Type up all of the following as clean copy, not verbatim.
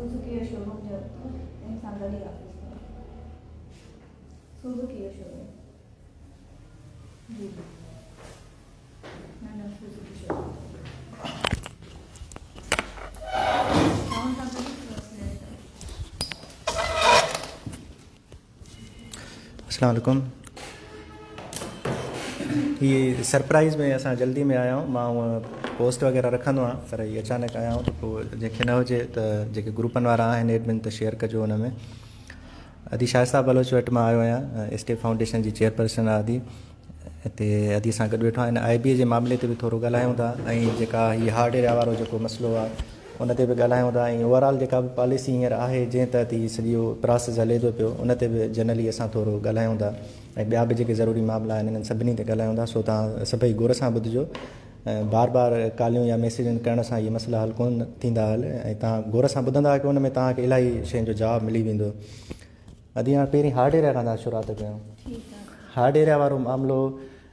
Suzuki جو showroom جو اٿو ان سان گڏ ئي آفيس اٿو سوزوڪي جو شوروم جي جي نه نه سوزوڪي شوروم توهان سان گڏ ئي اسلام عليڪم هي سرپرائز ۾ اسان جلدي ۾ آيا آهيون مان هونء پوسٽ وغيره رکندو آهيان پر هي اچانڪ آيا آهيون ته پوء جنهن کي نه هجي ته جيڪي گروپن وارا آهن ايڊمن ته شيئر ڪجو ان ۾ ادي شائسته بلوچ وٽ مان آيو آهيان اسٽيپ فائونڊيشن جي چيئرپرسن آهي ادي هتي ادي سان گڏ ويٺو آهيان هن آء بي جي معاملي تي به ٿورو ڳالهايون ٿا ۽ جيڪا هي هارڊ ايريا وارو جيڪو مسئلو آهي ان تي به ڳالهايون ٿا ۽ اوور آل جيڪا به پاليسي هينئر آهي جنهن تحت هي سڄو پراسيس هلي ٿو پيو ان تي به جنرلي اسان ٿورو ڳالهايون ٿا ۽ ٻيا به جيڪي ضروري معاملا آهن انهن سڀني تي ڳالهايون ٿا سو توهان سڀئي غور سان ٻڌجو ۽ بار بار ڪاليون يا ميسيجن ڪرڻ سان اهي مسئلا حل ڪونه ٿيندا حل ۽ توهان غور سان ٻڌندا ڪيو ان ۾ توهان کي الاهي شين جو جواب ملي ويندو. ادي هاڻ پهرين هارڊ ايريا کان ٿا شروعات ڪيون. هارڊ ايريا وارو معاملو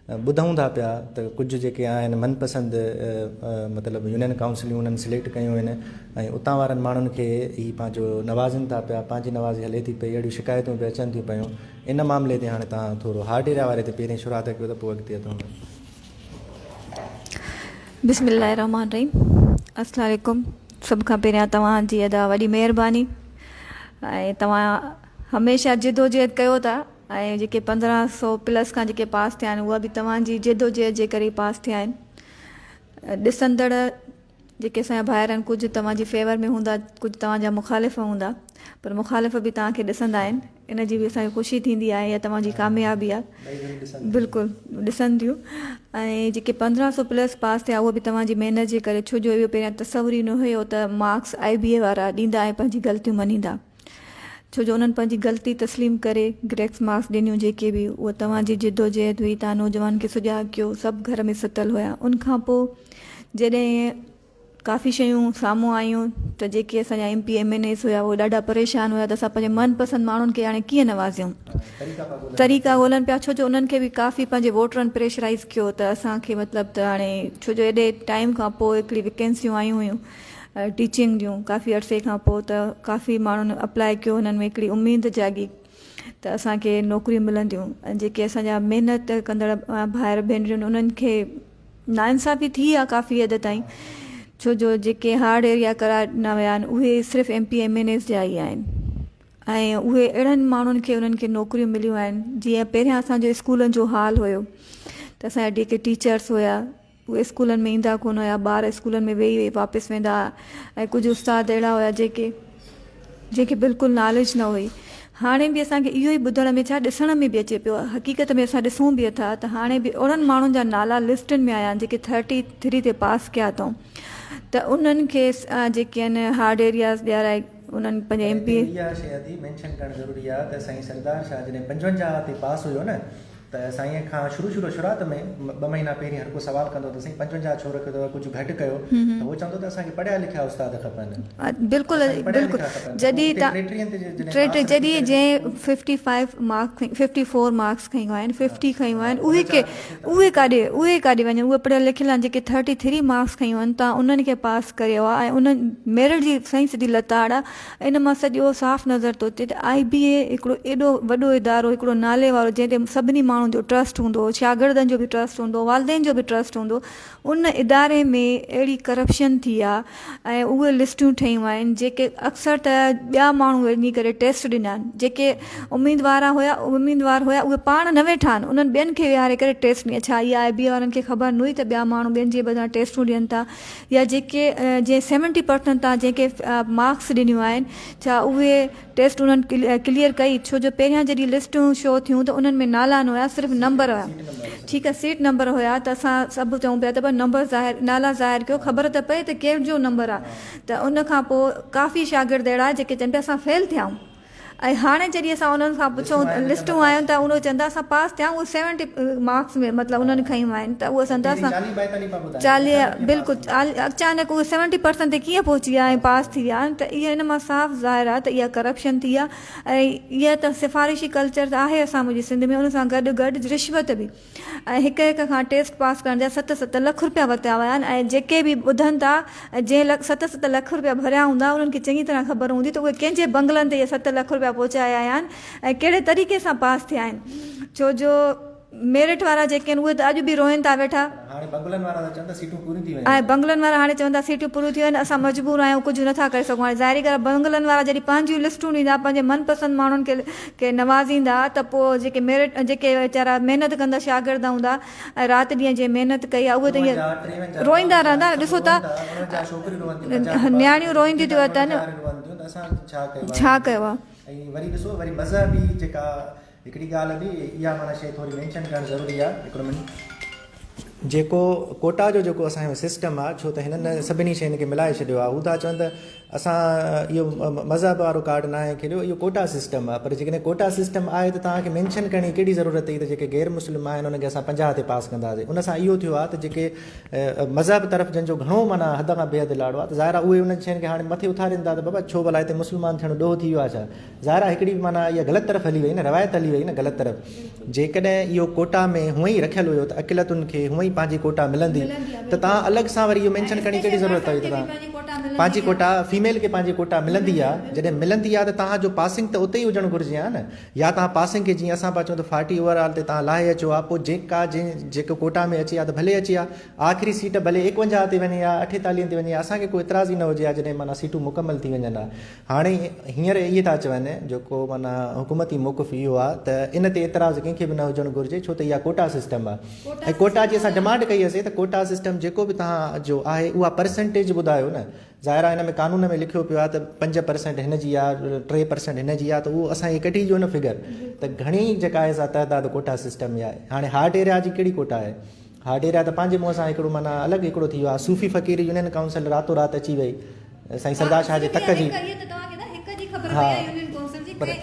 ٻڌون ٿا پيا ته ڪجهه جيڪي آهن من پسند مطلب يونين ڪائونسليون انهن سليڪٽ ڪيون آهن ۽ اتان وارن ماڻهن کي هي پنهنجو نوازين ٿا پيا پنهنجي نوازي هلي ٿي پئي اهڙيون شڪايتون به اچن ٿيون پيون ان معاملي تي هاڻي توهان ٿورو هارڊ ايريا واري تي پهرين شروعات ڪيو ته پوء اڳتي اٿون. بسم الله الرحمٰن الرحيم السلام عليڪم سڀ کان پهريان توهان جي ادا وڏي مهرباني ۽ توهان هميشه جدوجهد ڪيو ٿا ۽ جيڪي 1500 پلس کان جيڪي پاس ٿيا آهن اها به توهان جي جدوجهد جي ڪري پاس ٿيا آهن ڏسندڙ جيڪي اسان جا ڀائر آهن ڪجهه توهان جي فيور ۾ هوندا ڪجهه توهان جا مخالف هوندا پر مخالف به توهان کي ڏسندا آهن ان جي به اسان کي خوشي ٿيندي آهي يا توهان جي ڪاميابي آهي بلڪل ڏسن ٿيون ۽ جيڪي 1500 پلس پاس ٿيا اهو به توهان جي محنت جي ڪري ڇو جو اهو پهريان تصور ئي نه هيو ته مارڪس آئي بي اي وارا ڏيندا ۽ پنهنجي غلطيون مڃيندا ڇو جو انهن پنهنجي غلطي تسليم ڪري گريڪس مارڪس ڏنيون جيڪي به اهو توهان جي جدوجهد هئي توهان نوجوان کي سجاڳ ڪيو سڀ گهر ۾ ستل هيا ان کان پوء جڏهن ڪافي شيون سامهون آيون ته جيڪي اسان جا M P M N As هيا اهي ڏاڍا پريشان هيا ته اسان پنهنجي من پسند ماڻهن کي هاڻي ڪيئن نوازيون طريقا ڳولن پيا ڇو جو انهن کي به ڪافي پنهنجي ووٽرن پريشرائز ڪيو ته اسان کي مطلب ته هاڻي ڇو جو ايڏي ٽائيم کان پوء هڪڙي ويڪينسيون آيون هيون ٽيچنگ جون ڪافي عرصي کان پوء ته ڪافي ماڻهن اپلاء ڪيو هنن ۾ هڪڙي اميد جاڳي ته اسان کي نوڪريون ملنديون ۽ جيڪي اسان جا محنت ڪندڙ ڀائر ڀينريون انهن کي ناانصافي ٿي آ ڪافي حد تائين ڇو جو جيڪي هارڊ ايريا قرار ڏنا ويا آهن اهي صرف M P M N As جا ئي آهن ۽ اهي اهڙن ماڻهن کي انهن کي نوڪريون مليون آهن جيئن پهريان اسان جو اسڪولن جو حال هيو ته اسان جا جيڪي ٽيچرس هيا اهي اسڪولن ۾ ايندا ڪونه هيا ٻار اسڪولن ۾ ويهي ويهي واپس ويندا هئا ۽ ڪجهه استاد اهڙا هيا جيڪي جنهن کي بلڪل ناليج نه هئي. هاڻي به اسان کي اهو ئي ٻڌڻ ۾ ڇا ڏسڻ ۾ به اچي پيو. حقيقت ۾ اسان ڏسون به ٿا ته هاڻي به اهڙن ماڻهن جا نالا لسٽن ۾ آيا آهن جيڪي ٿرٽي ٿري تي پاس ڪيا اٿئون ته انهن کي جيڪي آهن هارڊ ايرياز ڏيارائي انهن پنهنجي ايم پي اها شيء ادي مينشن ڪرڻ ضروري آهي ته سائين سردار شاهه جڏهن 55 تي پاس هيو نه ته سائينء کان شروع شروع شروعات ۾ ٻه مهينا پهرين هر ڪو سوال ڪندو ته سائين 55 ڇو رکيو اٿو ڪجهه گهٽ ڪيو ته هو چوندو ته اسان کي پڙهيا لکيا استاد کپن. بلڪل بلڪل جڏهن ته ٽيٽيهن جڏهن جنهن fifty five marks fifty four marks کنيو آهن ففٽي کنيو آهن اهي ڪي اهي ڪاڏي اهي ڪاڏي وڃن اهي پڙهيل لکيل آهن جيڪي ٿرٽي ٿري مارڪس کنيو آهن تان انهن کي پاس ڪريو آهي ۽ انهن ميرٽ جي سائين سڌي لتاڙ آهي ان مان سڄو صاف نظر ٿو اچي ته آء بي اي هڪڙو ايڏو وڏو ادارو هڪڙو نالي وارو جنهن تي سڀني ماڻهن جو ٽرسٽ هوندو هو شاگردن جو به ٽرسٽ هوندو هو والدين جو به ٽرسٽ هوندو هو ان اداري ۾ اهڙي ڪرپشن ٿي آ ۽ اهي لسٽون ٺهيون آهن جيڪي اڪثر ته ٻيا ماڻهو وڃي ڪري ٽيسٽ ڏنا آهن جيڪي اميدوار هيا اميدوار هيا اهي پاڻ نه ويٺا آهن انهن ٻين کي ويهاري ڪري ٽيسٽ ڏني ڇا اها آء بي اي وارن کي خبر نه هئي ته ٻيا ماڻهو ٻين جي بدران ٽيسٽون ڏين ٿا يا جيڪي جنهن سيونٽي پرسنٽ تان جنهن کي مارڪس ڏنيون آهن ڇا اهي ٽيسٽ انهن ڪليئر ڪئي ڇو جو پهريان جڏهن لسٽون شو ٿيون ته انهن ۾ نالا نه هيا صرف نمبر هيا ٺيڪ آهي سيٽ نمبر هيا ته اسان سڀ چئون پيا ته نمبر ظاهر نالا ظاهر ڪيو خبر ته پئي ته ڪنهن جو نمبر آهي ته ان کان پوء ڪافي شاگرد اهڙا جيڪي چون پيا اسان فيل ٿيا آهيون. ۽ هاڻي جڏهن اسان انهن کان پڇون لسٽون آيون ته اهي چوندا اسان پاس ٿيا اهي سيونٽي مارڪس ۾ مطلب انهن کنيون آهن ته اهي چوندا اسان 40 بلڪل اچانڪ اهي سيونٽي پرسنٽ تي ڪيئن پهچي ويا ۽ پاس ٿي ويا آهن ته اهي ان مان صاف ظاهر آهي ته اها ڪرپشن ٿي آهي ۽ اها ته سفارشي ڪلچر ته آهي اسان منهنجي سنڌ ۾ ان سان گڏ گڏ رشوت به ۽ هڪ هڪ کان ٽيسٽ پاس ڪرڻ جا ست ست لک روپيا ورتا ويا آهن ۽ جيڪي به ٻڌن ٿا ۽ جنهن ست ست لک روپيا ڀريا هوندا انهن کي چڱي طرح خبر هوندي ته اهي ڪنهن جي بنگلن تي اهي ست لک روپيا پهچايا آيا آهن ۽ ڪهڙي طريقي سان پاس ٿيا آهن ڇو جو ميرٽ وارا جيڪي آهن اهي ته اڄ به روئن ٿا ويٺا. هاڻي بنگلن وارا ٿا چون ته سيٽون پوريون ٿي ويون آهن. بنگلن وارا هاڻي چون ٿا سيٽون پوريون ٿي ويون آهن اسان مجبور آهيون ڪجهه نٿا ڪري سگهون هاڻي ظاهري ڳالهه بنگلن وارا جڏهن پنهنجيون لسٽون ڏيندا پنهنجي من پسند ماڻهن کي کي نوازيندا ته پوء جيڪي ميرٽ جيڪي ويچارا محنت ڪندڙ شاگرد هوندا ۽ رات ڏينهن جنهن محنت ڪئي آهي اهي ته ائين روئيندا رهندا ڏسو ته نياڻيون روئينديون ٿيون وتن ڇا ڪيو آهي. ۽ وري ڏسو وري مذهبي جيڪا هڪڙي ڳالهه به اها معنيٰ شيء ٿوري مينشن ڪرڻ ضروري آهي هڪڙو منٽ جيڪو ڪوٽا جو جيڪو اسان جو سسٽم آهي ڇو ته هنن سڀني شين کي ملائي ڇڏيو آهي هو ٿا چون ته اسان اهو مذهب وارو ڪارڊ ناهي کيڏيو اهو ڪوٽا سسٽم آهي پر جيڪڏهن ڪوٽا سسٽم آهي ته توهان کي مينشن ڪرڻ جي ڪهڙي ضرورت هئي ته جيڪي غير مسلم آهن انهن کي اسان 50 تي پاس ڪنداسين ان سان اهو ٿيو آهي ته جيڪي مذهب طرف جن جو گهڻو معنيٰ حد کان بي حد لاڙو آهي ته ظاهر آهي اهي انهن شين کي هاڻي مٿي اٿارين ٿا ته بابا ڇو ڀلا هتي مسلمان ٿيڻ ڏوهه ٿي ويو آهي ڇا ظاهر آهي هڪڙي معنيٰ اها غلط طرف هلي وئي نه روايت هلي وئي نه غلط طرف جيڪڏهن اهو ڪوٽا ۾ هونئن ئي رکيل هيو ته اقليتن کي هونئن ئي پنهنجي ڪوٽا ملندي ته توهان الڳ سان وري اهو مينشن ڪرڻ جي ڪهڙي ضرورت هئي ته توهان پنهنجي ڪوٽا فيميل کي پنهنجي ڪوٽا ملندي آهي جڏهن ملندي آهي ته توهان جو پاسنگ ته اتي ئي هجڻ گهرجي ها نه يا توهان پاسنگ کي جيئن اسان پيا چئون ته فارٽي اوور آل تي توهان لاهي اچو ها پوء جيڪا جنهن جيڪو ڪوٽا ۾ اچي ها ته ڀلي اچي ها آخري سيٽ ڀلي 51 تي وڃي ها 48 تي وڃي ها اسان کي ڪو اعتراض ئي نه هجي ها جڏهن معنيٰ سيٽون مڪمل ٿي وڃن ها هاڻي هينئر اهي ٿا چون جيڪو معنيٰ حڪومتي موقف اهو آهي ته ان تي اعتراض ڪنهن کي به نه هجڻ گهرجي ڇو ته اها ڪوٽا سسٽم آهي ۽ ڪوٽا جي اسان ڊمانڊ ڪئي هئسي ته ڪوٽا سسٽم جيڪو به توهان جو آهي اها پرسنٽيج ٻڌايو نه ظاهر آهي ان ۾ قانون ۾ لکيو پيو آهي ته 5% هن جي آهي 3% هن جي آهي ته اهو اسان کي ڪڍي ڏيو نه فگر ته گهڻي جيڪا آهي سا تعداد ڪوٽا سسٽم ۾ آهي هاڻي هارڊ ايريا جي ڪهڙي ڪوٽا آهي هارڊ ايريا ته پنهنجي منهن سان هڪڙو معنيٰ الڳ هڪڙو ٿي ويو آهي صوفي فقير يونين ڪائونسل راتو رات اچي وئي سائين سردار شاهه جي تڪ جي ها پر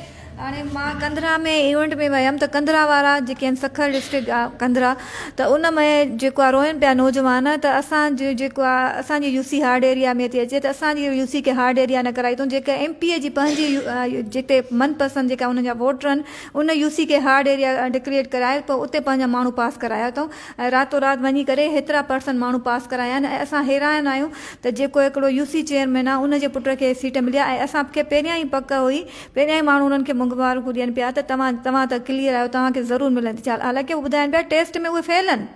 هاڻي مان ڪنڌرا ۾ ايونٽ ۾ ويم ته ڪنڌرا وارا جيڪي آهن سکر ڊسٽرڪٽ آ ڪنڌرا ته ان ۾ جيڪو آ روئن پيا نوجوان ته اسان جو جيڪو آ اسان جي يو سي هارڊ ايريا ۾ ٿي اچي ته اسان جي يو سي کي هارڊ ايريا نه ڪرائي اٿئون جيڪا ايم پي اي جي پنهنجي جتي من پسند جيڪا انهن جا ووٽر آهن ان يو سي کي هارڊ ايريا ڊڪليئر ڪرائي پوء اتي پنهنجا ماڻهو پاس ڪرايا اٿئون ۽ راتو رات وڃي ڪري هيترا پرسنٽ ماڻهو پاس ڪرايا آهن ۽ اسان حيران آهيون ته جيڪو هڪڙو يو سي چيئرمين آهي ان جي پٽ کي سيٽ ملي آهي ۽ اسان کي پهريان ئي پڪ هئي پهريان ئي ماڻهو انهن کي مبارڪون ڏين پيا ته توهان توهان ته ڪليئر آهيو توهان کي ضرور ملندي ڇا حالانڪه هو ٻڌائين پيا ٽيسٽ ۾ اهي فيل آهن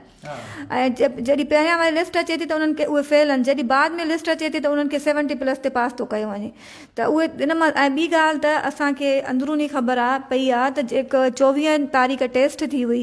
۽ جڏهن پهريان واري لسٽ اچي ٿي ته انهن کي اهي فيل آهن جڏهن بعد ۾ لسٽ اچي ٿي ته انهن کي سيونٽي پلس تي پاس ٿو ڪيو وڃي ته اهي ان مان ۽ ٻي ڳالهه ته اسان کي اندروني خبر آ پئي آ ته جيڪ 24 تاريخ ٽيسٽ ٿي هئي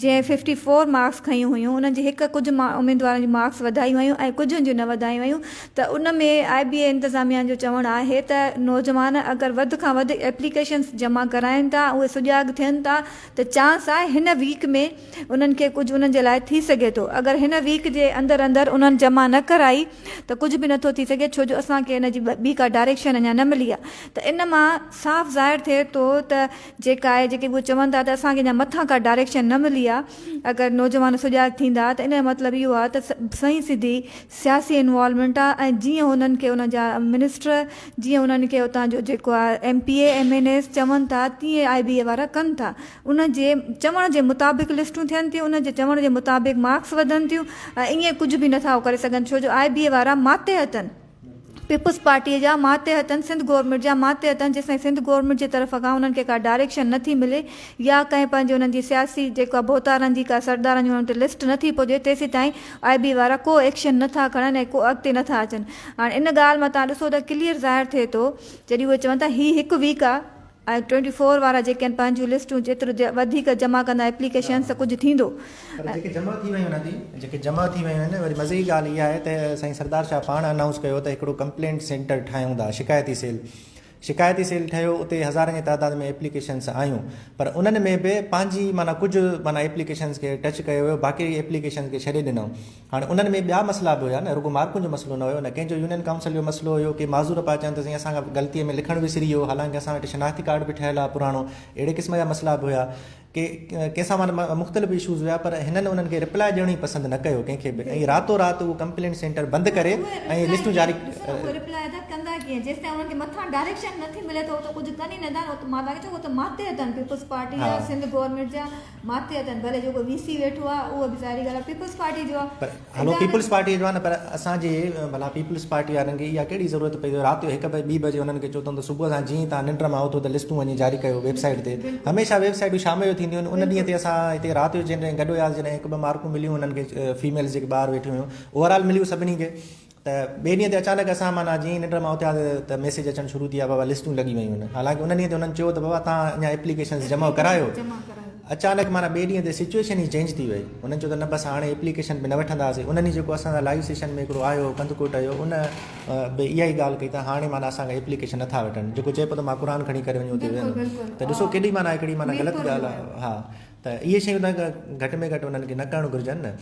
جنهن ففٽي فور مارڪس کنيون هيون انهن جي هڪ ڪجهه اميدوارن جون مارڪس وڌايون ويون ۽ ڪجهن جون نه وڌايون ويون ته ان ۾ آء بي اي انتظاميا جو چوڻ آهي ته نوجوان اگر وڌ کان وڌ ايپليڪيشنس جمع ڪرائين ٿا اهي سجاڳ ٿين ٿا ته چانس آهي هن ويڪ ۾ انهن کي ڪجهه انهن جي لاء ٿي سگهي ٿو اگر هن ويڪ جي اندر اندر انهن جمع نه ڪرائي ته ڪجهه به نٿو ٿي سگهي ڇو جو اسان کي ان جي ٻي ڪا ڊائريڪشن اڃا نه ملي آهي ته ان مان صاف ظاهر ٿئي ٿو ته جيڪا آهي جيڪي اهي چون ٿا ته اسان کي اڃا مٿان ڪا ڊائريڪشن نه ملي آهي اگر نوجوان سجاڳ ٿيندا ته ان جو مطلب اهو آهي ته سئين سڌي سياسي انوالومينٽ آهي ۽ جيئن انهن کي انهن جا منسٽر جيئن انهن کي اتان جو جيڪو آهي M P A M N As چون ٿا تيئن آء بي اي وارا ڪن ٿا ان جي چوڻ جي مطابق لسٽون ٿين ٿيون ان جي چوڻ جي مطابق مارڪس وڌن ٿيون ۽ ائين ڪجهه به نٿا ڪري سگهن ڇو جو آء بي اي وارا ماتحت آهن پيپلز پارٽيء جا ماتحت آهن سنڌ گورنمينٽ جا ماتحت آهن جيستائين سنڌ گورنمينٽ جي طرف کان انهن کي ڪا ڊائريڪشن نه ٿي ملي يا ڪنهن پنهنجي انهن جي سياسي جيڪا ڀوتارن جي ڪا سردارن جي انهن تي لسٽ نه ٿي پهچي تيسيتائين آء بي وارا ڪو ايڪشن نه ٿا کڻن ۽ ڪو اڳتي نه ٿا اچن هاڻي ان ڳالهه مان توهان ڏسو ته ڪليئر ظاهر ٿئي ٿو جڏهن اهي چون ٿا هي هڪ ويڪ آ ۽ ٽوئنٽي فور وارا جيڪي آهن پنهنجون لسٽون جيترو وڌيڪ جمع ڪندا ايپليڪيشنس ته ڪجهه ٿيندو. پر جيڪي جمع ٿي ويون آهن جي جيڪي جمع ٿي ويون آهن وري مزي جي ڳالهه اها آهي ته سائين سردار شاهه پاڻ انائونس ڪيو ته هڪڙو ڪمپلينٽ سينٽر ٺاهيون ٿا شڪايتي سيل. شڪايتي سيل ٺهيو اتي هزارن جي تعداد ۾ ايپليڪيشنس آيون پر انهن ۾ به پنهنجي معنيٰ ڪجهه معنيٰ ايپليڪيشنس کي ٽچ ڪيو ويو باقي ايپليڪيشنس کي ڇڏي ڏنائون. هاڻي انهن ۾ ٻيا مسئلا به هيا نه رڳو مارڪن جو مسئلو نه هيو نه ڪنهن جو يونين ڪائونسل جو مسئلو هيو ڪي معذور پيا چون ته سائين اسان کان غلطي ۾ لکڻ وسري ويو حالانڪه اسان وٽ شناختي ڪارڊ به ٺهيل آهي پراڻو اهڙي قسم جا مسئلا به هيا ڪي ڪنهن سان معنيٰ مختلف اشوز هيا پر هنن انهن کي رپلاء ڏيڻ ئي پسند نه ڪيو ڪنهن کي به ۽ راتو رات اهو ڪمپلينٽ سينٽر بند ڪري ۽ لسٽون جاري ڏسو نه اهي رپلاء ادا ڪندا ڪيئن جيستائين انهن کي مٿان ڊائريڪشن نه ٿي ملي ته هو ته ڪجهه ڪن ئي نه ٿا نه مان توهان کي چيو هو ته ماتحت آهن پيپلز پارٽي جا سنڌ گورنمينٽ جا ماتحت آهن ڀلي جيڪو وي سي ويٺو آهي اهو به ظاهري ڳالهه آهي پيپلز پارٽي جو آهي پر هلو پيپلز پارٽي جو آهي نه پر اسان جي ڀلا پيپلز پارٽي وارن کي اها ڪهڙي ضرورت پئي جو رات جو هڪ بجي ٻي بجي انهن کي چئو ته صبح سان جيئن ئي توهان ننڊ مان اٿو ته لسٽون وڃي جاري ڪيو ويب سائيٽ تي هميشه ويب سائيٽون شام جو ٿينديون آهن ان ڏينهن تي اسان هتي رات جو جڏهن گڏ هياسين جڏهن هڪ ٻه مارڪون مليون انهن کي فيميلز جيڪي ٻاهر ويٺيون هيون اوور آل مليون سڀني کي ته ٻئي ڏينهن تي اچانڪ اسان معنيٰ جيئن ئي ننڊ مان اٿياسين ته ميسيج اچڻ شروع ٿي ويا بابا لسٽون لڳي ويون آهن حالانڪه ان ڏينهن تي انهن چيو ته بابا توهان اڃا ايپليڪيشنز جمع ڪرايو اچانڪ معنيٰ ٻئي ڏينهن تي سچويشن ئي چينج ٿي وئي انهن چيو ته نه بس هاڻي ايپليڪيشن به نه وٺنداسين ان ڏينهن جيڪو اسان سان لائيو سيشن ۾ هڪڙو آيو هو ڪنڌڪوٽ جو ان به اها ئي ڳالهه ڪئي ته هاڻي معنيٰ اسان کان ايپليڪيشن نٿا وٺن جيڪو چئي پيو ته مان قرآن کڻي ڪري وڃي اتي ويهندم ته ڏسو ڪيڏي معنيٰ هڪڙي معنيٰ غلط ڳالهه آهي ها ته اهي شيون ته گهٽ ۾ گهٽ انهن کي نه ڪرڻ گهرجن نه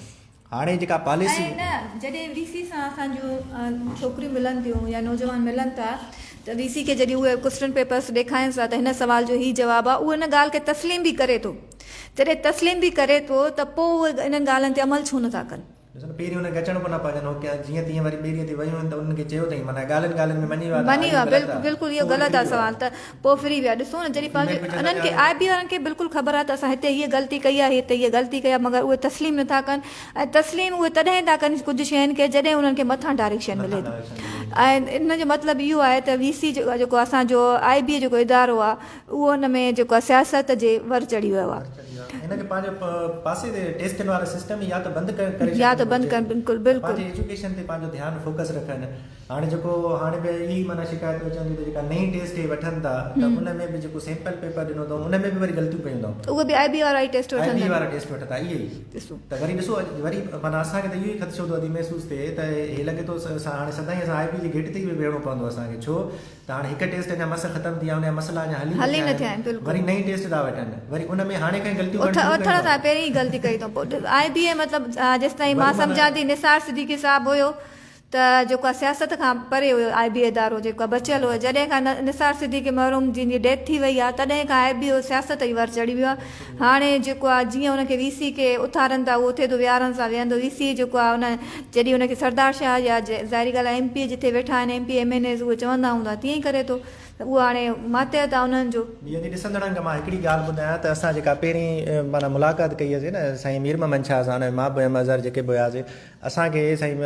هاڻي جيڪا پاليسي. ۽ نه جڏهن وي سي سان اسان جون ڇوڪريون ملن ٿيون يا نوجوان ملن ٿا ته وي سي کي جڏهن اهي ڪوسٽن پيپرس ڏيکارين ٿا ته هن سوال جو هي جواب آهي اهو ان ڳالهه کي تسليم به ڪري ٿو جڏهن تسليم به ڪري ٿو ته پوء اهي انهن ڳالهن تي عمل ڇو نٿا ڪن. ڏسو نه پهرين انهن کي اچڻ ڪونه پيا ڏين هو ڪيا جيئن تيئن وري ٻئي ڏينهن تي ويون آهن ته انهن کي چيو اٿئين معنيٰ ڳالهين ڳالهين ۾ مڃي ويا ته مڃي ها ويا اهو غلط آهي بلڪل اهو پوء وري غلط ڦري آهي ويا. سوال ته پوء ڦري ويا ڏسو نه جڏهن فيميل پنهنجي به چوندا انهن کي ته آء بي وارن کي بلڪل خبر آهي ته اسان هتي هيء غلطي ڪئي آهي هتي هيء غلطي ڪئي آهي مگر اهي تسليم نٿا ڪن ۽ تسليم اهي تڏهن ٿا ڪن ڪجهه شين کي جڏهن انهن کي مٿان ڊائريڪشن ملي مٿان ٿي ڊائريڪشن ملي ٿي. ۽ ان جو مطلب اهو آهي ته وي سي جيڪو اسان جو آء بي جيڪو ادارو آهي اهو ان ۾ جيڪو آهي سياست جي ور چڙهي ويو ور آهي. چڙهي ويو آهي هن کي پنهنجو پاسي تي ٽيسٽن وارو سسٽم يا ته بند ڪري يا ته ڇڏڻ بند گهرجي ڪرڻ بلڪل ته بلڪل. پنهنجي ايجوڪيشن تي پنهنجو ڌيان فوڪس رکن هاڻي جيڪو هاڻي به اهي ئي معنيٰ شڪايتون اچن ٿيون ته جيڪا نئين ٽيسٽ هي وٺن ٿا ته ان ۾ به جيڪو سيمپل پيپر ڏنو اٿئون ان ۾ به وري غلطيون ڪيون اٿئون. اهي به آء بي وارا ئي ٽيسٽ آء وٺن بي ٿا. وارا ٽيسٽ وٺن ٿا اهي ئي. ڏسو. ته وري ڏسو وري معنيٰ اسان کي ته اهو ئي خدشو ٿو ادي محسوس ٿئي ته هي لڳي ٿو هاڻي سدائين اسان آء بي جي گيٽ تي ئي ويهڻو پوندو اسان کي ڇو ته هاڻي هڪ ٽيسٽ اڃا مس ختم ٿي آهي ان جا مسئلا اڃا حل حل ئي ئي نه ٿيا آهن بلڪل. وري نئين ٽيسٽ ٿا وٺن وري ان ۾ هاڻي کان ئي غلطيون ڪرڻ اٿ شروع اٿڻ ڪيون سان اٿئون. پهرين ئي غلطي ڪئي اٿئون پوء آء بي اي مطلب جيستائين وري مان معنيٰ سمجهان ٿي نثار صديقي صاحب هيو ته جيڪو آ سياست کان پري هيو آء بي ادارو جيڪو آ بچيل هيو جڏهن کان نثار صديقي مرحوم جن جي ڊيٿ ٿي وئي آ تڏهن کان آء بي او سياست جي ور چڙهي ويو آ هاڻي جيڪو آ جيئن ان کي وي سي کي اٿارن ٿا اهو اٿي ٿو ويهارن سان ويهندو وي سي جيڪو آ ان جڏهن ان کي سردار شاهه يا ظاهري ڳالهه آ ايم پي اي جٿي ويٺا آهن M P A M N As اهي چوندا هوندا تيئن ئي ڪري ٿو ته اهو هاڻي ماتحت آ انهن جو. ٻي جي ڏسندڙن کي مان هڪڙي ڳالهه ٻڌايان ته اسان جيڪا پهرين معنيٰ ملاقات ڪئي هئسي نه سائين مير محمد شاهه سان ان ۾ مان به هيم اظهر جيڪي به هياسي اسان کي سائين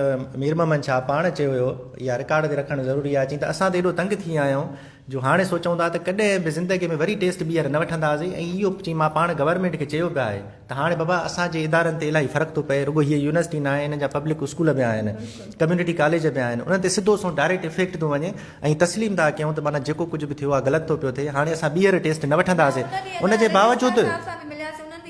مير محمد شاهه پاڻ چيو هيو، اها رڪارڊ تي رکڻ ضروري آهي، چيائين ته اسان ته ايڏو تنگ ٿي ويا آهيون جو هاڻي سوچون ٿا ته ڪڏهن به زندگي ۾ وري ٽيسٽ ٻيهر نه وٺنداسين ۽ اهو چيائين مان پاڻ گورنمينٽ کي چيو به آهي ته هاڻي بابا اسان جي ادارن تي الاهي فرق ٿو پئي رڳو هيء يونيورسٽي ناهي انهن جا پبلڪ اسڪول به آهن ڪميونٽي ڪاليج به آهن انهن تي سڌو سنئون ڊائريڪٽ افيڪٽ ٿو وڃي ۽ تسليم ٿا ڪيون ته معنيٰ جيڪو ڪجهه به ٿيو آهي غلط ٿو پيو ٿئي هاڻي اسان ٻيهر ٽيسٽ نه وٺنداسين ان جي باوجود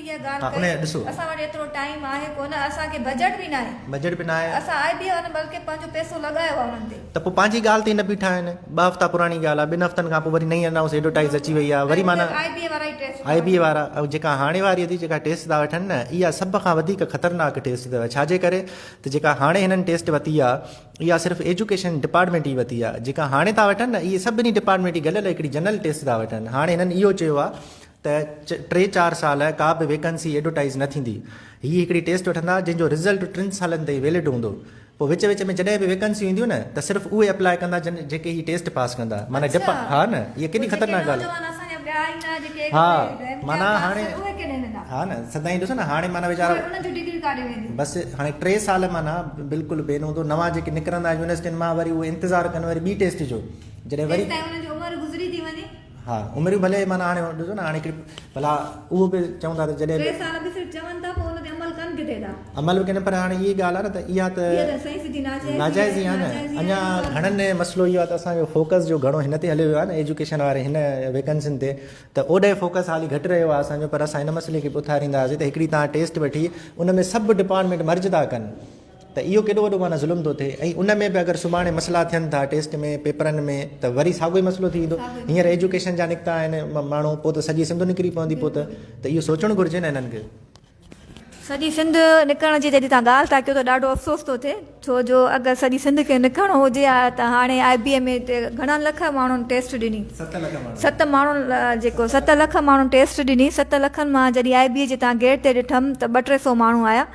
اها ڳالهه ها ڪئي ان ڏسو. اسان وٽ ايترو ٽائيم آهي ڪونه اسان کي بجيٽ به ناهي. بجيٽ به ناهي. اسان آء بي وارن بلڪه پنهنجو پئسو لڳايو آهي انهن تي. ته پوء پنهنجي ڳالهه تي ئي نه بيٺا آهن. ٻه هفتا پراڻي ڳالهه آهي ٻن هفتن کان پوء وري نئين انائونس ايڊورٽائيز اچي وئي آهي وري معنيٰ آء بي وارا ئي ٽيسٽ آء بي وارا ۽ جيڪا هاڻي واري اٿي جيڪا ٽيسٽ ٿا وٺن نه اها سڀ کان وڌيڪ خطرناڪ ٽيسٽ اٿو ڇا جي ڪري ته جيڪا هاڻي هنن ٽيسٽ وتي آهي اها صرف ايجوڪيشن ڊپارٽمينٽ ئي وتي آهي جيڪا هاڻي ٿا وٺن نه اهي سڀني ڊپارٽمينٽ جي گڏيل هڪڙي جنرل ٽيسٽ ٿا وٺن هاڻي هنن اهو چيو آهي ته ٽي چار سال ڪا به ويڪنسي ايڊورٽائيز نه ٿيندي. هي هڪڙي ٽيسٽ وٺندا جنهن جو رزلٽ ٽن سالن تائين ويلڊ هوندو. پوء وچ وچ ۾ جڏهن به ويڪنسيون اينديون نه ته صرف اهي اپلاء ڪندا جن جيڪي هي ٽيسٽ پاس ڪندا. معنيٰ ڊپ ها نه اها ڪيڏي خطرناڪ ڳالهه ها معنيٰ هاڻي ها نه سدائين ڏسو نه هاڻي معنيٰ ويچارا بس هاڻي ٽي سال معنيٰ بلڪل بين هوندو نوان جيڪي نڪرندا يونيورسٽين مان وري اهي انتظار ڪن وري ٻي ٽيسٽ جو جڏهن وري ها عمريون ڀلي معنيٰ هاڻي ڏسو نه هاڻي هڪڙي ڀلا اهو به چون ٿا ته جڏهن ٽي سال به صرف چون ٿا پوء ان تي عمل ڪن ڪٿي ٿا. عمل به ڪن پر هاڻي اها ڳالهه آهي نه ته اها ته اها ته صحيح سڌي ناجائزي ناجائزي آهي نه اڃا گهڻن مسئلو اهو آهي ته اسان جو فوڪس جو گهڻو هن تي هليو ويو آهي نه ايجوڪيشن واري هن ويڪنسين تي ته اوڏي فوڪس حالي گهٽ رهيو آهي اسان جو پر اسان هن مسئلي کي به اٿاريندا هئاسين ته هڪڙي توهان ٽيسٽ وٺي ان ۾ سڀ ڊپارٽمينٽ مرج ٿا ڪن. ته اهو ڪيڏو وڏو معنيٰ ظلم ٿو ٿئي ۽ ان ۾ به اگر سڀاڻي مسئلا ٿين ٿا ٽيسٽ ۾ پيپرن ۾ ته وري ساڳيو ئي مسئلو ٿي ويندو. هينئر ايجوڪيشن جا نڪتا آهن ماڻهو پوء ته سڄي سنڌ نڪري پوندي پوء ته ته اهو سوچڻ گهرجي نه هنن کي. سڄي سنڌ نڪرڻ جي جڏهن توهان ڳالهه ٿا ڪيو ته ڏاڍو افسوس ٿو ٿئي ڇو جو اگر سڄي سنڌ کي نڪرڻو هجي ها ته هاڻي آء بي اي ۾ گهڻن لک ماڻهن ٽيسٽ ڏني ست ماڻهن جيڪو ست لک ماڻهن ٽيسٽ ڏني ست لکن مان جڏهن آء بي اي جي تان گيٽ تي ڏٺم ته ٻه ٽي سو ماڻهو آيا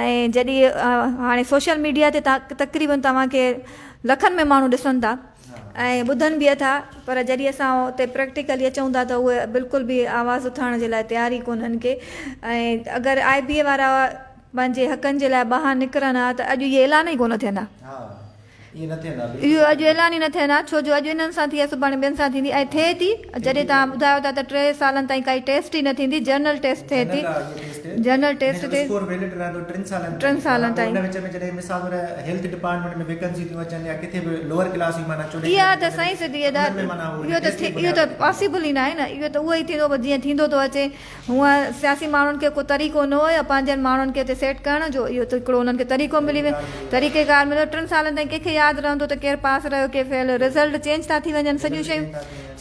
۽ جڏهن هاڻي سوشل ميڊيا تي تقريبن توهان کي لکن ۾ ماڻهو ڏسن ٿا ۽ ٻڌن به اٿا پر جڏهن اسان اتي پريڪٽيڪلي اچون ٿا ته اهي بلڪل به آواز اٿارڻ جي لاء تيار ئي ڪونهن ڪي ۽ اگر آء بي اي وارا پنهنجي حقن جي لاء ٻاهر نڪرن ها ته اڄ اهي اعلان ئي ڪونه ٿين ها. اهو اڄ اعلان ئي نه ٿين ها ڇو جو اڄ انهن سان ٿي آهي سڀاڻي ٻين سان ٿيندي ۽ ٿئي ٿي جڏهن توهان ٻڌايو ٿا ته ٽي سالن تائين ڪائي ٽيسٽ ئي نه ٿيندي جنرل ٽيسٽ ٿئي ٿي جنرل ٽيسٽ ٿئي اسڪور ويلڊ رهندو ٽن سالن ٽن سالن تائين ان وچ ۾ جڏهن مثال طور هيلٿ ڊپارٽمينٽ ۾ ويڪنسي ٿيون اچن يا ڪٿي به لوئر ڪلاس جي معنيٰ 14 اها ته سائين سڌي ادا اهو ته اهو ته پاسيبل ئي ناهي نه اهو ته اهو ئي ٿيندو جيئن ٿيندو ٿو اچي هونء سياسي ماڻهن کي ڪو طريقو نه هيو پنهنجن ماڻهن کي اتي سيٽ ڪرڻ جو اهو ته هڪڙو انهن کي طريقو ملي ويو طريقي ڪار مليو ٽن سالن تائين ڪنهن کي ياد رهندو ته ڪير پاس رهيو ڪير فيل رزلٽ چينج ٿا ٿي وڃن سڄيون شيون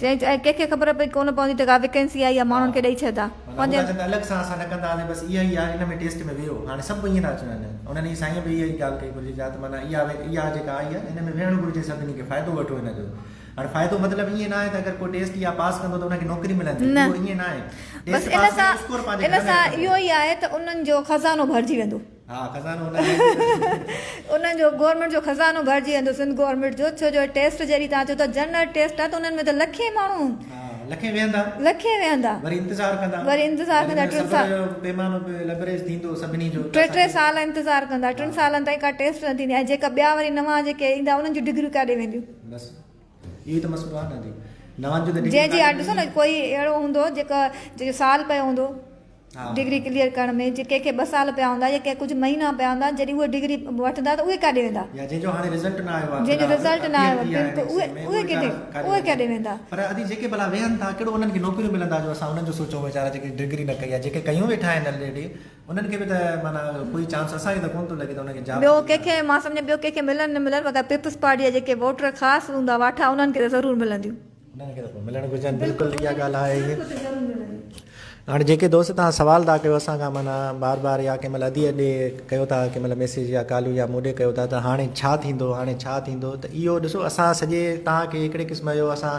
چينج ۽ ڪنهن کي خبر پئي ڪونه پوندي ته ڪا ويڪنسي آئي آهي ماڻهن کي ڏئي ڇڏدا معنيٰ هو ٿا چون ته الڳ سان اسان نه ڪندا هئاسين بس اها ئي آهي ان ۾ ٽيسٽ ۾ ويهو هاڻي سڀ ائين ٿا چون انهن جي سائين به اها ئي ڳالهه ڪئي گهرجي جا ته معنيٰ اها اها جيڪا آئي آهي ان ۾ ويهڻ گهرجي سڀني کي فائدو وٺو ان جو هاڻي فائدو مطلب ائين نه آهي ته اگر ڪو ٽيسٽ اها پاس ڪندو ته ان کي نوڪري ملندي نه اهو ائين نه آهي بس ٽيسٽ ان پاس ڪري سان اسڪور پنهنجي ان گهر ۾ سان رکندو اهو ئي آهي ته انهن جو خزانو ڀرجي ويندو. ها خزانو انهن جو انهن جو گورنمينٽ جو خزانو ڀرجي ويندو سنڌ گورنمينٽ جو ڇو جو ٽيسٽ جڏهن توهان چئو ٿا جنرل ٽيسٽ آهي ته انهن ۾ ته لکين ماڻهو ها لکين ويهندا لکين ويهندا وري انتظار ڪندا وري انتظار وري ڪندا ان جو ٽن صبر سال جو پيمانو به لبريز ٿيندو سڀني جو ته ٽي ٽي اسان کي سال انتظار ڪندا ٽن سالن تائين ڪا ٽيسٽ نه ٿيندي ۽ جيڪا ٻيا وري نوان جيڪي ايندا انهن جون ڊگريون ڪاڏي وينديون. بس اهو ئي ته مسئلو آهي نه جي نوان جو ته ڊگري جنهن جي ڪاڏي ڏسو نه ويندي. ڪوئي اهڙو هوندو جيڪو جنهن جو سال پيو هوندو ڊگري ڪليئر ڪرڻ ۾ جي ڪنهن کي ٻه سال پيا هوندا يا ڪنهن ڪجهه مهينا پيا هوندا جڏهن اهي ڊگري وٺندا ته اهي ڪاڏي ويندا. يا جنهن جو هاڻي رزلٽ نه آيو آهي جنهن جو في الحال رزلٽ نه اپيئر آيو ٿي آهي بلڪل نيڪسٽ اهي ۾ اهي اهي ڪٿي ويچارا ڪاڏي اهي ويندا. ڪاڏي ويندا. پر ادي جيڪي ڀلا ويهن ٿا ڪهڙو انهن کي نوڪريون ملندا جو اسان انهن جو سوچون ويچارا جيڪي ڊگري نه ڪئي آهي جيڪي ڪيون ويٺا آهن الريڊي انهن کي به ته معنيٰ ڪوئي چانس اسان کي ته ڪونه ٿو لڳي ته انهن کي جاب ٻيو ملندي. ڪنهن کي مان سمجهان ٻيو ڪنهن کي ملن نه ملن مگر پيپلز پارٽي جا جيڪي ووٽر خاص هوندا واٺا انهن کي ته ضرور ملنديون. انهن کي ته پوء ملڻ گهرجن بلڪل اها ڳالهه آهي ائين. هاڻي جيڪي دوست توهان سوال ٿا ڪيو اسان کان معنيٰ بار بار يا ڪنهن مهل ادي ڏي ڪيو ٿا ڪنهن مهل ميسيج يا ڪاليون يا مون ڏي ڪيو ٿا ته هاڻي ڇا ٿيندو هاڻي ڇا ٿيندو ته اهو ڏسو اسان سڄي توهان کي هڪڙي قسم جو اسان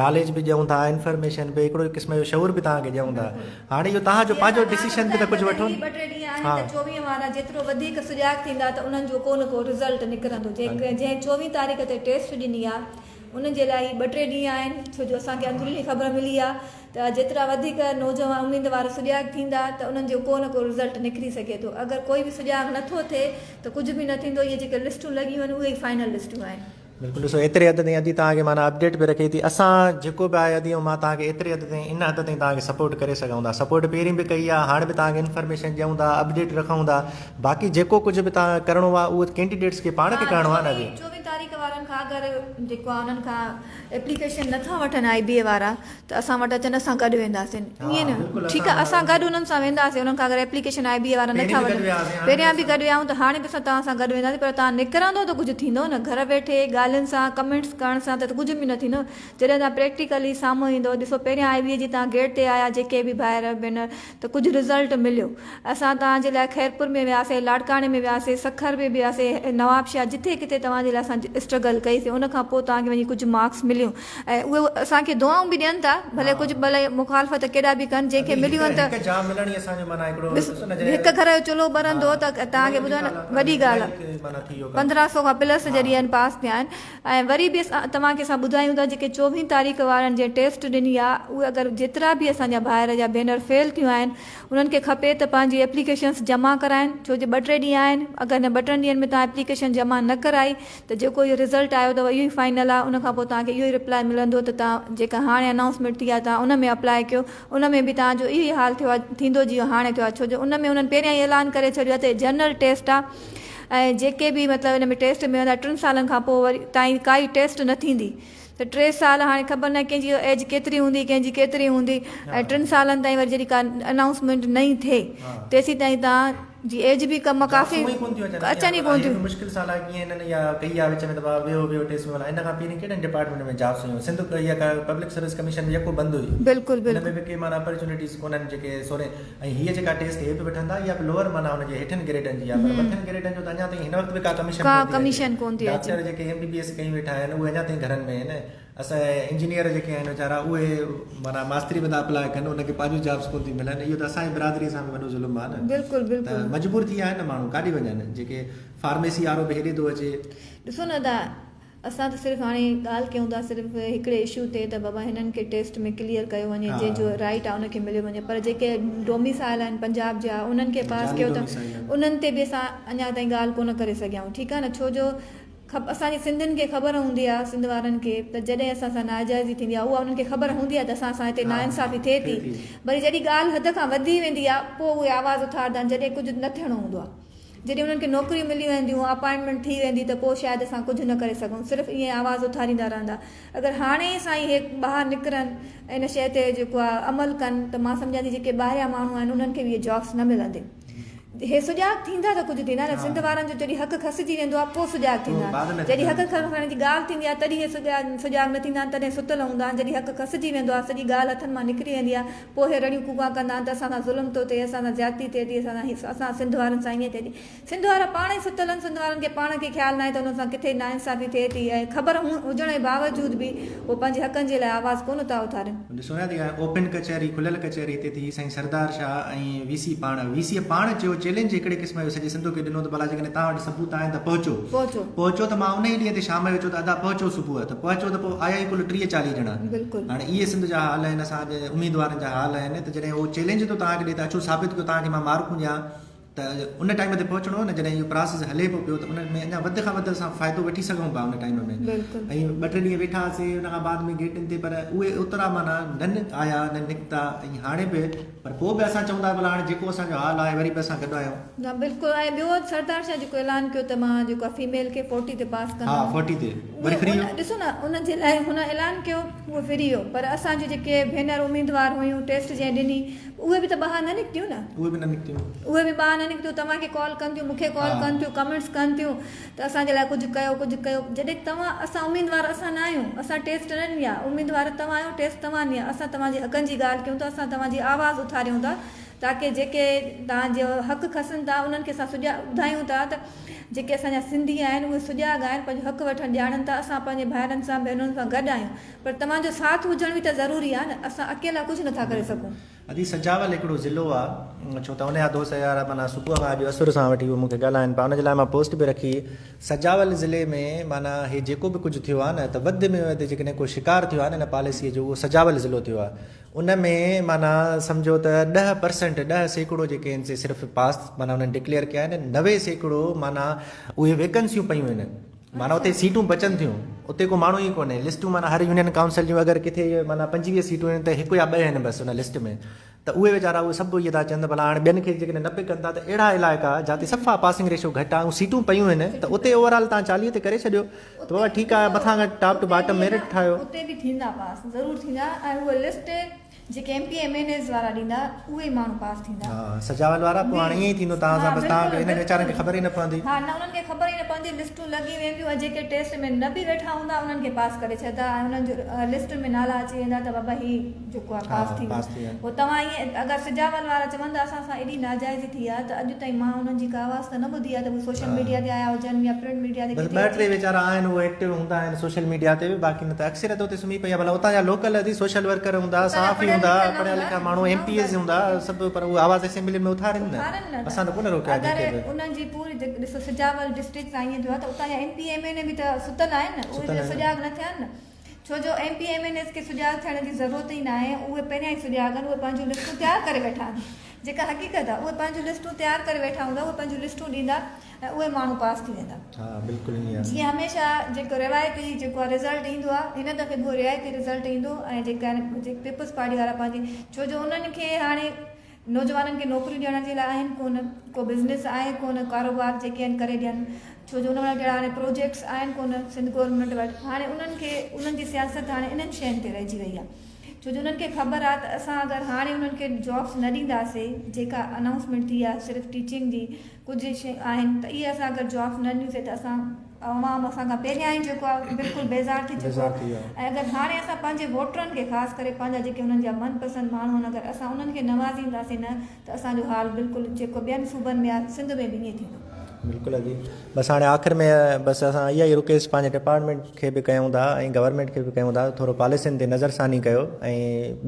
ناليج به ڏيون ٿا انفارميشن به هڪڙو قسم جو شعور به توهان کي ڏيون ٿا هاڻي اهو توهان جو پنهنجو ڊسيشن به ته ڪجهه وٺو هي ٻه ٽي ڏينهن آهن ته 24 وارا جيترو وڌيڪ سجاڳ ٿيندا ته انهن جو ڪو نه ڪو رزلٽ نڪرندو جنهن 24 تاريخ تي ٽيسٽ ڏني آهي انهن جي لاء هي ٻه ٽي ڏينهن آهن ڇو جو اسان کي اندروني خبر ملي آهي ته جيترا وڌيڪ نوجوان اميدوار سجاڳ ٿيندا ته انهن جو ڪو نه ڪو رزلٽ نڪري سگهي ٿو اگر ڪوئي به سجاڳ نه ٿو ٿئي ته ڪجهه به نه ٿيندو اهي جيڪي لسٽون لڳيون آهن اهي ئي فائنل لسٽون آهن. بلڪل ڏسو ايتري حد تائين ادي توهان کي معنيٰ اپڊيٽ به رکي ٿي اسان جيڪو به آهي ادي ۽ مان توهان کي ايتري حد تائين ان حد تائين توهان کي سپورٽ ڪري سگهون ٿا سپورٽ پهرين به ڪئي آهي هاڻي به توهان کي انفارميشن ڏيون ٿا اپڊيٽ رکون ٿا باقي جيڪو ڪجهه به توهان کي ڪرڻو آهي اهو ڪينڊيڊيٽس کي پاڻ کي ها ڪرڻو آهي نه ادي. چوويهه تاريخ وارن کان اگر جيڪو آهي انهن کان ايپليڪيشن نٿا وٺن آئي بي اي وارا ته اسان وٽ اچن اسان گڏ وينداسين ائين نه ٺيڪ آهي اسان گڏ انهن سان وينداسين انهن کان اگر ايپليڪيشن آئي بي اي وارا نٿا وٺن پهريان به گڏ ويا آهيون ته هاڻي به اسان توهان سان گڏ وينداسين پر توهان نڪرندو ته ڪجهه ٿيندو نه گهر ويٺي ڳالهين سان ڪمينٽس ڪرڻ سان ته ڪجهه به نه ٿيندو جڏهن توهان پريڪٽيڪلي سامهون ايندو ڏسو پهريان آئي بي اي جي توهان گيٽ تي آيا جيڪي به ڀائر ڀينر ته ڪجهه رزلٽ مليو. اسان توهان جي لاء خيرپور ۾ وياسين، لاڙڪاڻي ۾ وياسين، سکر ۾ به وياسين، نوابشاهه جٿي ڪٿي توهان جي لاء اسان اسٽرگل ڪئي سين ان کان پوء توهان کي وڃي ڪجهه مارڪس مليون ۽ اهي اسان کي دعائون به ڏين ٿا ڀلي ڪجهه ڀلي مخالفت ڪيڏا به ڪن جنهن کي مليون آهن ته ڏس هڪ گهر جو چلهو ٻرندو ته توهان کي ٻڌايان وڏي ڳالهه آهي 15 سو کان پلس جڏهن آهن پاس ٿيا آهن ۽ وري به اسان توهان کي اسان ٻڌايون ٿا جيڪي چوويهه تاريخ وارن جنهن ٽيسٽ ڏني آ اهي اگر جيترا به اسان جا ڀائر يا ڀينر فيل ٿيون آهن انهن کي کپي ته پنهنجي ايپليڪيشنس جمع ڪرائن ڇو جو ٻه ٽي ڏينهن آهن اگر هن ٻه ٽن ڏينهن ۾ توهان ايپليڪيشن جمع نه ڪرائي ته جيڪو اهو رزلٽ آيو اٿو اهو ئي فائنل آ ان کان پوء توهان کي اهو ئي رپلائي ملندو ته توهان جيڪا هاڻي انائونسمينٽ ٿي آ توهان ان ۾ اپلائي ڪيو ان ۾ به توهان جو اهو ئي حال ٿيو آ ٿيندو جيئن هاڻي ٿيو آ ڇو جو ان ۾ انهن پهريان ئي اعلان ڪري ڇڏيو آ ته جنرل ٽيسٽ آ ۽ جيڪي به مطلب ان ۾ ٽيسٽ ۾ ويندا ٽن سالن کان پوء وري تائين ڪائي ٽيسٽ نه ٿيندي ته ٽي سال هاڻي خبر ناهي ڪنهن جي ايج ڪيتري هوندي ڪنهن جي ڪيتري هوندي ۽ ٽن سالن تائين وري جڏهن ڪا انائونسمينٽ نئين ٿئي تيسين تائين تان جي ايج به ڪم ڪافي جابسون ئي ڪونه ٿيون اچن اچن ئي ڪونه ٿيون. مشڪل سان الائي ڪيئن هنن اها ڪئي آهي وچ ۾ ته بابا ويهو ويهو ٽيسٽ ۾ ڀلا ان کان پهرين ڪهڙن ڊپارٽمينٽ ۾ جابس هيون سنڌ اها پبلڪ سروس ڪميشن به يڪو بند هئي بلڪل ان بلڪل ۾ به ڪي معنيٰ اپرچونيٽيز ڪونهن جيڪي سورهين ۽ هيء جيڪا ٽيسٽ هي به وٺندا اها به لوئر معنيٰ ان جي هيٺن گريڊن جي آهي پر مٿين گريڊن جو ته اڃا تائين هن وقت به ڪا ڪميشن ڪا ڪونه ٿي اچي ڪميشن ڪونه ٿي اچي. ڊاڪٽر جيڪي ايم بي بي ايس ڪيون ويٺا آهن اهي اڃا تائين گهرن ۾ آهن اسان جا انجنيئر جيڪي آهن ويچارا اهي معنيٰ ماستري به ٿا اپلاء ڪن انهن کي پنهنجون جابس ڪونه ٿيون ملن اهو ته اسان جي برادري سان به وڏو ظلم آهي نه بلڪل ته بلڪل. مجبور ٿي ويا آهن نه ماڻهو ڪاڏي وڃن جيڪي فارميسي وارو به هيڏي ٿو اچي. ڏسو نه ادا اسان ته صرف هاڻي ڳالهه ڪيون ٿا صرف هڪڙي اشو تي ته بابا هنن کي ٽيسٽ ۾ ڪليئر ڪيو وڃي جنهن جو رائيٽ آهي ان کي مليو وڃي پر جيڪي ڊوميسائل آهن پنجاب جا انهن کي پاس جعلي ڪيو ته ڊوميسائل آهن. انهن تي به اسان اڃا تائين ڳالهه ڪونه ڪري سگهيا آهيون ٺيڪ آهي نه ڇو جو خب اسان جي سنڌين کي خبر هوندي آ سنڌ وارن کي ته جڏهن اسان سان ناجائزي ٿيندي آ اها انهن کي خبر هوندي آ ته اسان سان هتي ناانصافي ٿئي ٿي وري جڏهن ڳالهه حد کان وڌي ويندي آ پوء اهي آواز اٿارندا آهن جڏهن ڪجهه نه ٿيڻو هوندو آ جڏهن انهن کي نوڪريون ملي وينديون اپائنٽمينٽ ٿي ويندي ته پوء شايد اسان ڪجهه نه ڪري سگهون صرف ائين آواز اٿاريندا رهندا اگر هاڻي ئي سائين هي ٻاهر نڪرن ان شيء تي جيڪو آ عمل ڪن ته مان سمجهان ٿي جيڪي ٻاهريان ماڻهو آهن انهن کي به اهي جابس نه ملندي. هي سجاڳ ٿيندا ته ڪجهه ٿيندا نه سنڌ وارن جو جڏهن حق کسجي ويندو آهي پوء سجاڳ ٿيندا آهن جڏهن حق کسڻ جي ڳالهه ٿيندي آهي تڏهن هي سجاڳ نه ٿيندا آهن تڏهن ستل هوندا آهن جڏهن حق کسجي ويندو آهي سڄي ڳالهه هٿن مان نڪري ويندي آهي پوء هي رڙيون ڪوڪان ڪندا آهن ته اسان سان ظلم ٿو ٿئي اسان سان زيادتي ٿئي ٿي اسان سان اسان سنڌ وارن سان ائين ٿئي ٿي سنڌ وارا پاڻ ئي ستل آهن، سنڌ وارن کي پاڻ کي خيال ناهي ته انهن سان ڪٿي ناانصافي ٿئي ٿي ۽ خبر هجڻ جي باوجود به هو پنهنجي حقن جي لاء آواز ڪونه ٿا اٿارين. ڏسو نه اها اوپن ڪچهري کليل ڪچهري هتي ٿي سائين سردار شاهه ۽ وي سي پاڻ وي سي پاڻ چيو چئلينج هڪڙي قسم جو سڄي سنڌ کي ڏنو ته ڀلا جيڪڏهن توهان وٽ ثبوت آهن ته پهچو پهچو. پهچو ته مان انهي ڏينهن تي شام جو چيو ته ادا پهچو صبح ته پهچو ته پوء آيا ئي ڪل 30 40 ڄڻا بلڪل. هاڻي اهي سنڌ جا حال آهن اسان جي اميدوارن جا حال آهن ته جڏهن هو چئلينج ٿو توهان کي ڏي ته اچو ثابت ڪيو توهان کي مان مارڪون ڏيان ته ان ٽائيم تي پهچڻو هو نه جڏهن اهو پراسيس هلي پيو پيو ته ان ۾ اڃا وڌ کان وڌ اسان فائدو وٺي سگهون پيا ان ٽائيم ۾ ۽ ٻه ٽي ڏينهن ويٺا هئاسي ان کان بعد ۾ گيٽن تي پر اهي اوترا معنيٰ نه آيا نه نڪتا ۽ هاڻي به پر پوء به اسان چئون ٿا ڀلا هاڻي جيڪو اسان جو حال آهي وري به اسان گڏ آهيون. نه بلڪل ۽ ٻيو سردار شاهه جيڪو اعلان ڪيو ته مان جيڪو آهي فيميل کي فورٽي تي پاس ها ڪندم فورٽي تي وري اهي ڦري ان ويو. ڏسو نه ان جي لاء هن اعلان ڪيو اهو ڦري ويو پر اسان جون جيڪي ڀينر اميدوار هيون ٽيسٽ جنهن ڏني اهي به ته ٻاهر نه نڪتيون نه. اهي به نه نڪتيون. اهي به ٻاهر نه نڪتيون توهان کي ڪال ڪن ٿيون مون کي ڪال ڪن ٿيون ڪمينٽس ڪن ٿيون ته اسان جي لاء ڪجهه ڪيو ڪجهه ڪيو جڏهن توهان اسان اميدوار اسان نه آهيون اسان ٽيسٽ نه ڏني آهي اميدوار توهان آهيو ٽيسٽ توهان ڏني آهي اسان توهان جي حقن جي ڳالهه ڪيون ٿا اسان توهان جي آواز اٿاريون ٿا تاڪه جيڪي توهان جو حق کسن ٿا انهن کي اسان سجا ٻڌايون ٿا ته جيڪي اسان جا سنڌي آهن اهي سجاڳ آهن پنهنجو حق وٺڻ ڄاڻن ٿا اسان پنهنجي ڀائرن سان ڀينرن سان گڏ آهيون پر توهان جو ساٿ هجڻ به ته ضروري آهي نه اسان اڪيلا ڪجهه نٿا ڪري سگهون. ادي سجاول هڪڙو ضلعو آ ڇو ته ان جا دوست يار معنيٰ صبح کان اڄ اسر سان وٺي هو مونکي ڳالهائن پيا ان جي لاء مان پوسٽ به رکي سجاول ضلعي ۾ معنيٰ هي جيڪو به ڪجهه ٿيو آ نه ته وڌ ۾ وڌ جيڪڏهن ڪو شڪار ٿيو آ نه ان پاليسي جو اهو سجاول ضلعو ٿيو آ ان ۾ معنيٰ سمجهو ته 10 پرسنٽ 10% جيڪي آهن سي صرف پاس معنيٰ انهن ڊڪليئر ڪيا آهن 90% معنيٰ اهي ويڪنسيون پيون آهن معنيٰ اتي سيٽون بچن ٿيون اتي ڪو ماڻهو ئي ڪونهي لسٽون معنيٰ هر يونين ڪائونسل جون اگر ڪٿي معنيٰ 25 سيٽون آهن ته هڪ يا ٻه آهن بس ان لسٽ ۾ ته اهي ويچارا اهي سڀ اهي ٿا چون ته ڀلا هاڻي ٻين کي جيڪڏهن نه به ڪن ٿا ته اهڙا علائقا جاتي صفا پاسنگ ريشو گهٽ آهي ۽ سيٽون پيون آهن ته اتي اوور آل تان 40 تي ڪري ڇڏيو ته بابا ٺيڪ آهي مٿان کان ٽاپ ٽو باٽم ميرٽ ٺاهيو. اتي به ٿيندا پاس ضرور ٿيندا ۽ اهي لسٽ جيڪي M P M N As وارا ڏيندا اهي ئي ماڻهو پاس ٿيندا. ها سجاول وارا پوء هاڻي ائين ئي ٿيندو توهان سان بس توهان کي انهن ويچارن کي خبر ئي نه پوندي. ها نه انهن کي خبر ئي نه پوندي لسٽون لڳي وينديون ۽ جيڪي ٽيسٽ ۾ نه به ويٺا هوندا انهن کي پاس ڪري ڇڏندا ۽ انهن جو لسٽن ۾ نالا اچي ويندا ته بابا هي جيڪو آهي پاس ٿي ويو پوء توهان ائين اگر سجاول وارا چون ته اسان سان ايڏي ناجائزي ٿي آهي ته اڄ تائين مان انهن جي ڪا آواز ته نه ٻڌي آهي ته اهي سوشل ميڊيا تي آيا هجن يا پرنٽ ميڊيا تي بس ڪٿي ٻه اچي ٽي ويچارا آهن اهي ايڪٽو هوندا آهن سوشل ميڊيا تي به باقي نه ته اڪثريت اتي سمهي پئي آهي ڀلا اتان جا لوڪل ادي سوشل ورڪر هوندا اتان جا صحافي پڙهيل هوندا لکيل نه پڙهيا هوندا لکيا ماڻهو نه ايم پي هوندا ايز هوندا سڀ پر اهي آواز اسيمبلين ۾ اٿارين نه اٿارين نه اسان ته ڪونه روڪيو آهي اگر ڪنهن کي به انهن جي پوري ڏسو سجاول ڊسٽرڪٽ سان ائين ٿيو آهي ته اتان جا ايم پي ايم اين اي به ته ستل آهن نه اهي ستل به ته آهن سجاڳ نه ٿيا آهن نه ڇو جو M P M N As کي سجاڳ ٿيڻ جي ضرورت ئي ناهي اهي پهريان ئي سجاڳ آهن اهي پنهنجون لسٽون تيار ڪري ويٺا آهن جيڪا حقيقت آهي اهي پنهنجون لسٽون تيار ڪري ويٺا هوندا اهي پنهنجون لسٽون ڏيندا ۽ اهي ماڻهو پاس ٿي ويندا. ها بلڪل ائين آهي. جيئن هميشه جيڪو روايتي جيڪو رزلٽ ايندو آهي هن دفعي به اهو روايتي رزلٽ ايندو ۽ جيڪا آهن پيپلز پارٽي وارا پنهنجي ڇو جو انهن کي هاڻي نوجوانن کي نوڪريون ڏيڻ جي لاء آهن ڪونه ڪو بزنس آهي ڪونه ڪاروبار جيڪي آهن ڪري ڏين ڇو جو انهن وٽ اهڙا هاڻي پروجيڪٽس آهن ڪونه سنڌ گورنمينٽ وٽ هاڻي انهن کي انهن جي سياست هاڻي انهن شين تي رهجي وئي آهي. ڇو جو انهن کي خبر آهي ته اسان اگر هاڻي انهن کي جابس نه ڏينداسي جيڪا انائونسمينٽ ٿي آهي صرف ٽيچنگ جي ڪجهه شيون آهن ته اهي اسان اگر جابس نه ڏنيونسي ته اسان عوام اسان کان پهريان ئي جيڪو آهي بلڪل بيزار ٿي چڪو آهي ۽ اگر هاڻي اسان پنهنجي ووٽرن کي خاص ڪري پنهنجا جيڪي انهن جا من پسند ماڻهو آهن اگر اسان انهن کي نوازينداسي نه ته اسان جو حال بلڪل جيڪو ٻين صوبن ۾ آهي سنڌ ۾ به ائين ٿيندو. بلڪل ادي بس هاڻي آخر ۾ بس اسان اها ئي رڪويسٽ پنهنجي ڊپارٽمينٽ کي به ڪيون ٿا ۽ گورنمينٽ کي به ڪيون ٿا ٿورو پاليسين تي نظر ثاني ڪيو ۽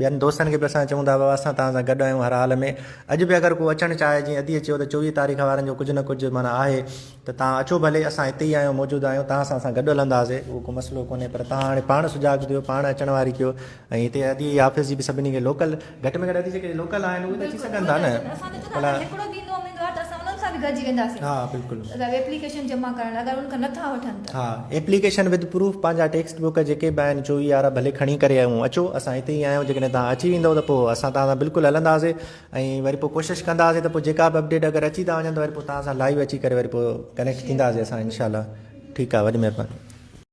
ٻين دوستن کي به اسان چئون ٿا بابا اسان توهان سان گڏ آهيون هر حال ۾ اڄ به اگر ڪو اچڻ چاهي جيئن اديء چيو ته 24 تاريخ وارن جو ڪجهه نه ڪجهه معنيٰ آهي ته توهان اچو ڀلي اسان هتي ئي آهيون موجود آهيون توهان سان اسان گڏ هلنداسي اهو ڪو مسئلو ڪونهي پر توهان هاڻي پاڻ سجاڳ ٿيو پاڻ اچڻ واري ڪيو ۽ هتي ادي جي آفيس جي به سڀني کي لوڪل گهٽ ۾ گهٽ ادي جيڪي لوڪل آهن اهي ته اچي سگهن ٿا نه اسان ته چوندا اگر هڪڙو به ايندو اميدوار ته اسان انهن سان به گڏجي وينداسين ها بلڪل اگر ايپليڪيشن جمع ڪرائڻ لاء اگر انهن کان نٿا وٺن ته ها ايپليڪيشن ود پروف پنهنجا ٽيڪسٽ بڪ جيڪي به آهن 24 وارا ڀلي کڻي ڪري آيون اچو اسان هتي ئي آهيون جيڪڏهن توهان اچي ويندو ته پوء اسان توهان سان بلڪل هلنداسين ۽ وري پوء ڪوشش ڪنداسين ته پوء جيڪا به اپڊيٽ اگر اچي ٿا وڃن ته وري پوء توهان سان لائيو اچي ڪري وري پوء ڪنيڪٽ ٿينداسين اسان انشاء الله ٺيڪ آهي وڏي مهرباني.